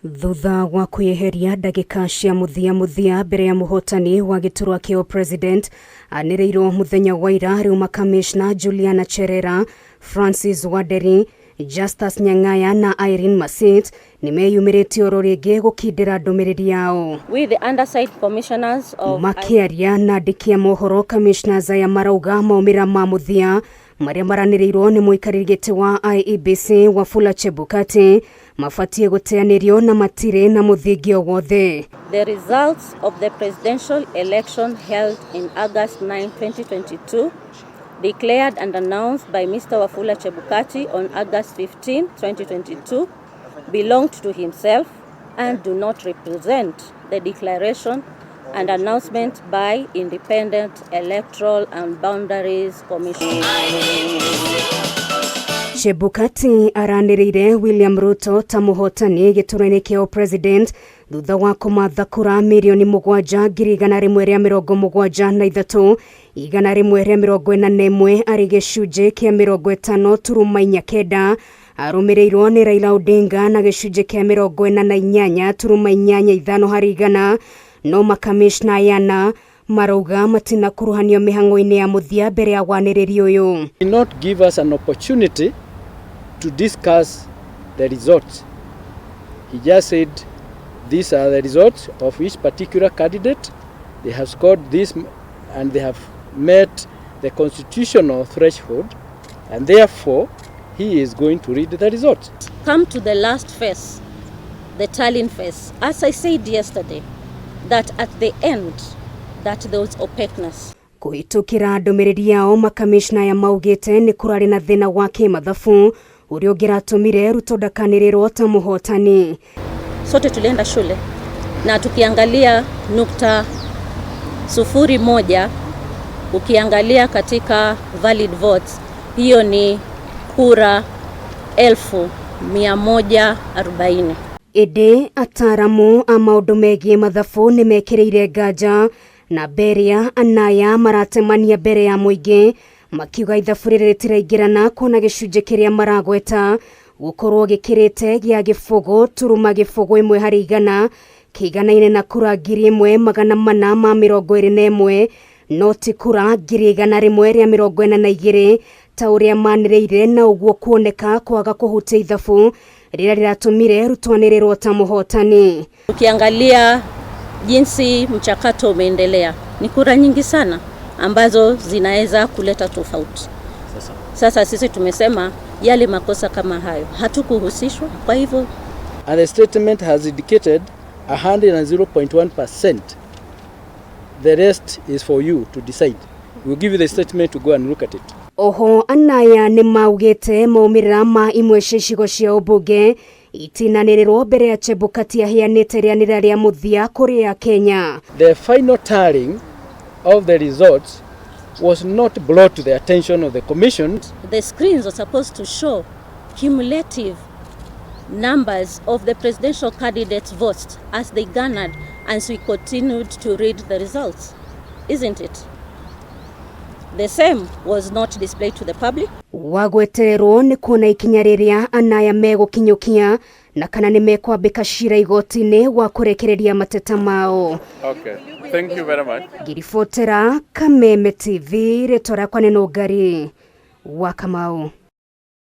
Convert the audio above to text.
Thutha wa kwĩyeheria ndagĩka cia mũthia mũthia mbere ya mũhotani wa gĩturwa kĩa president anĩrĩirwo mũthenya wa ira, rĩu makamishna Juliana Cherera, Francis Wanderi, Justus Nyang'aya na Irene Masit nĩmeyumĩrĩtie oro rĩngĩ gũkindĩra ndũmĩrĩri yao. We, the underside commissioners of Makĩaria na andĩki a mohoro, commissioners aya marauga maumĩrĩra ma mũthia marĩa maranĩrĩirwo nĩ mũikarĩri gĩtĩ wa IEBC Wafula Chebukati mabatiĩ gũteanĩrio na matirĩ na mũthingi o wothe. The results of the presidential election held in August 9, 2022, declared and announced by Mr. Wafula Chebukati on August 15, 2022, belonged to himself and do not represent the declaration and announcement by Independent Electoral and Boundaries Commission. Chebukati aranĩrĩire William Ruto ta mũhotani gĩturwa-inĩ kĩa president thutha wa kũmatha kura 7,173,141 arĩ gĩcunjĩ kĩa 50.49, arũmĩrĩirwo nĩ Raila Odinga na gĩcunjĩ kĩa 48.85 harĩ igana. No makamishna ayana marauga matinakuruhanio mĩhang'o-inĩ ya mũthia mbere ya wanĩrĩri ũyũ. Did not give us an opportunity to discuss the results. He just said these are the results of each particular candidate. They have scored this and they have met the constitutional threshold, and therefore he is going to read the results. Come to the last phase, the tallying phase. As I said yesterday, that at the end, that there was opaqueness. Kũhĩtũkĩra ndũmĩrĩri yao, makamishna aya maugĩte nĩ kũrarĩ na thĩna wa kĩmathabu ũrĩa ũngĩratũmire Ruto ndakanĩrĩrwo ta mũhotani. Sote tulienda shule na tukiangalia 0.01, ukiangalia katika valid votes, hiyo ni kura 140,000. Ĩndĩ ataramu a maũndũ megiĩ mathabu nĩ mekĩrĩire nganja na mberia anaya maratemania mbere ya mũingĩ makiuga ithabu rĩrĩ rĩtiraingĩrana, kuona gĩcunjĩ kĩrĩa maragweta gũkorwo gĩkĩrĩte gĩa 0.01 harĩ igana kĩiganaine na kura 1,421, no ti kura 142,000 ta ũrĩa manĩrĩire, na ũguo kuoneka kwaga kũhutia ithabu rĩrĩa rĩratũmire Ruto anĩrĩrwo ta mũhotani. Ukiangalia jinsi mchakato umeendelea, ni kura nyingi sana ambazo zinaweza kuleta tofauti. Sasa sisi tumesema yale makosa kama hayo hatukuhusishwa, kwa hivyo And the statement has indicated 100.1%. The rest is for you to decide. We'll give you the statement to go and look at it. Oho anaya nĩ maugĩte maumĩrĩra ma imwe cia icigo cia ũmbunge itinanĩrĩrwo mbere ya Chebukati aheanĩte rĩanĩrĩra rĩa mũthia kũrĩ Kenya. The final tallying of the results was not brought to the attention of the commission. The screens were supposed to show cumulative numbers of the presidential candidates' votes as they garnered as we continued to read the results, isn't it? The same was not displayed to the public. Wagweterwo nĩ kuona ikinya rĩrĩa anaya megũkinyũkia na kana nĩ mekwambĩka cira igoti-inĩ wa kũrekereria mateta mao. Okay, thank you very much. Ngiribotera Kameme TV, rĩtwa rĩakwa nĩ Nũngari wa Kamau.